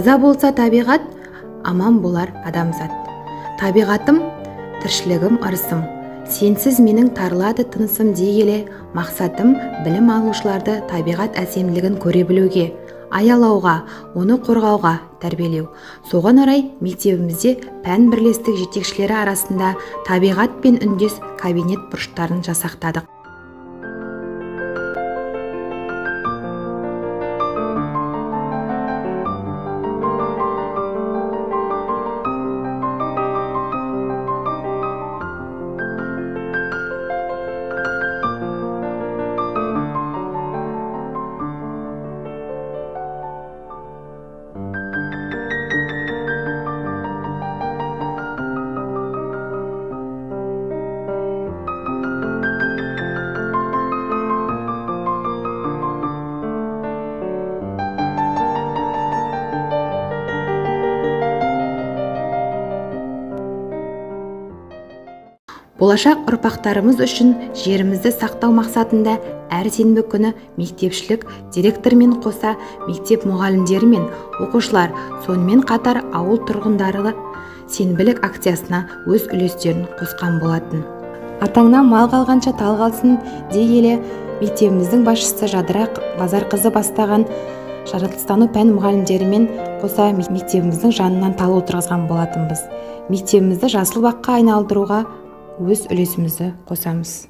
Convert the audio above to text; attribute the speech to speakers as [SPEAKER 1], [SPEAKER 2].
[SPEAKER 1] Таза болса табиғат, аман болар адамзат. Табиғатым, тіршілігім, ырысым. Сенсіз менің тарылады тынысым дей келе, мақсатым білім алушыларды табиғат әсемділігін көре білуге, аялауға, оны қорғауға тәрбиелеу. Соған орай мектебімізде пән бірлестік жетекшілері арасында табиғатпен үндес кабинет бұрыштарын жасақтадық. Болашақ ұрпақтарымыз үшін жерімізді сақтау мақсатында әр сенбі күні мектепшілік директормен қоса мектеп мұғалімдері мен оқушылар, сонымен қатар ауыл тұрғындары сенбілік акциясына өз үлестерін қосқан болатын. Атаңнан мал қалғанша тал қалсын дей келе мектебіміздің басшысы Жадыра Базарқызы бастаған жаратылыстану пән мұғалімдерімен қоса мектебіміздің жанынан тал отырғызған болатынбыз. Мектебімізді жасыл баққа айналдыруға өз үлесімізді қосамыз.